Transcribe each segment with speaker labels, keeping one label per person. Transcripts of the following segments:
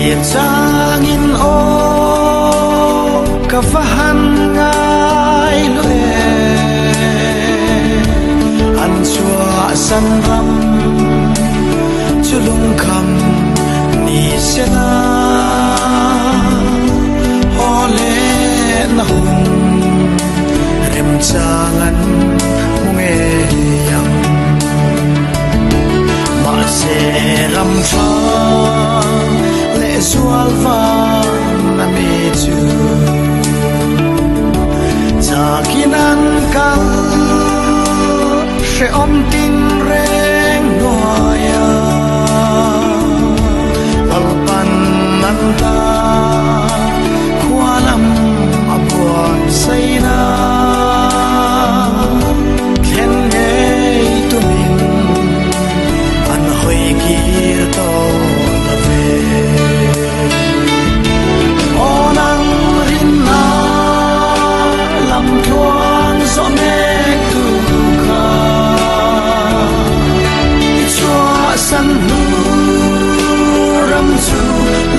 Speaker 1: Thlir changin aw ka va han ngai lo em. An chhuahsan ram chu lungkham ni se la, haw leh na hun remchang an hmu ngei ang. Mahse ram tha leh zual vang a mi chu chakin an kal hrehawm tin reng hnuai a, Lalpan an ta khua lam a buatsaih na. Thlen ngei tumin an hawi kir tawh lo ve. Aw nang rinna lam tluang zawh mek tu kha i chhuahsan hnu ram chu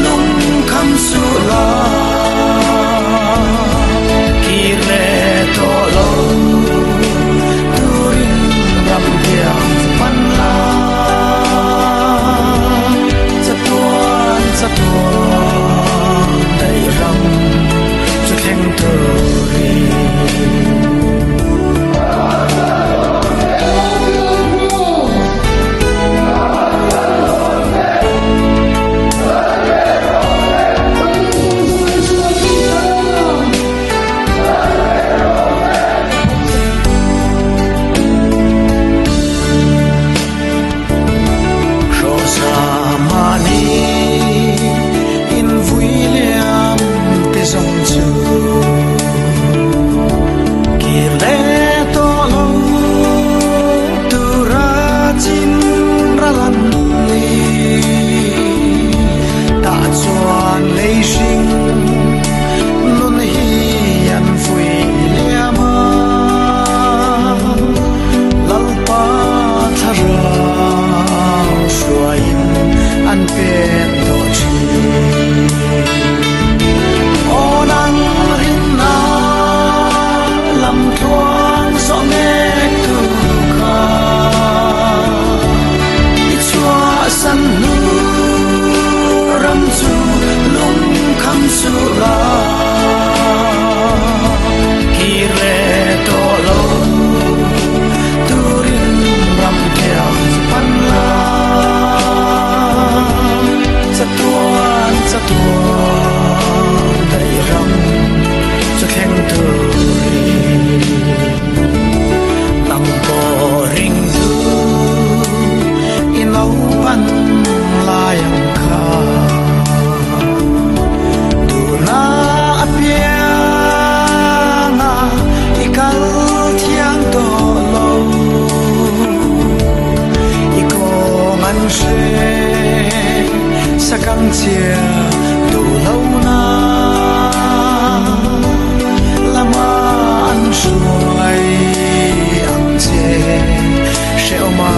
Speaker 1: lungkham suh la. Kir leh tawh lo turin ram thiang pan la. Chatuan chatuan daih ram chu thleng turin. Hrawsa mahni in vui liam te zawng chu kir leh tawh lo tura chin ral an ni. Tah chuan lei hring nun hi an vui liam a, Lalpa thlarau hruaiin an pen tawh thin. Aw nang rinna lam tluang zawh mek tu kha i chhuahsan hnu ram chu lungkham suh la. Kir leh tawh lo turin ram thiang chu pan la. Chatuan chatuan daih ram chu thleng turin nang pawh ring duh i naupan lai ang kha. Tuna apianga i kal thiang tawh lo, i kawng an hre sakang chia duh lo na lama an hruai ang che hrehawm a.